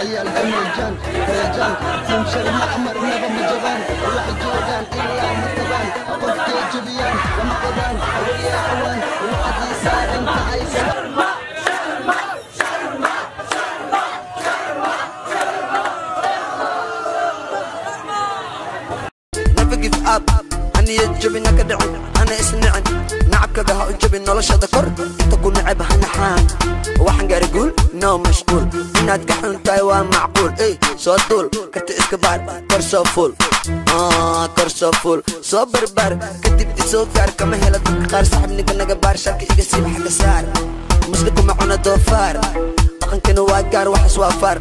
Ciyaal Dameejaan Kalajaan Team Sharma marnaba ma jabaan, waxay joogaan ilaa martabaan, qofkay jebiyaan lama qabaan. Awaliyaa cawaan waxaad ii saaran tahay. Never give up, haniya jabin, haka dhicin, hana isnicin, nacabkaga ha u jabin, noloshada kor inta ku neceb ha naxaan. Waxaan gaari guul, no mashquul, inaad ka xun tahay waa macquul. Ey, soo duul, karti iska baar, kor soo fuul. Kor soo fuul, soo barbaar, kadib isoo gaar. Kama hela dadka qaar, saxibniga naga baar, sharka iga siib, xagga saar, muslimka ma cuna doofaar, dhaqankana waa gaar, waxaas waa faar.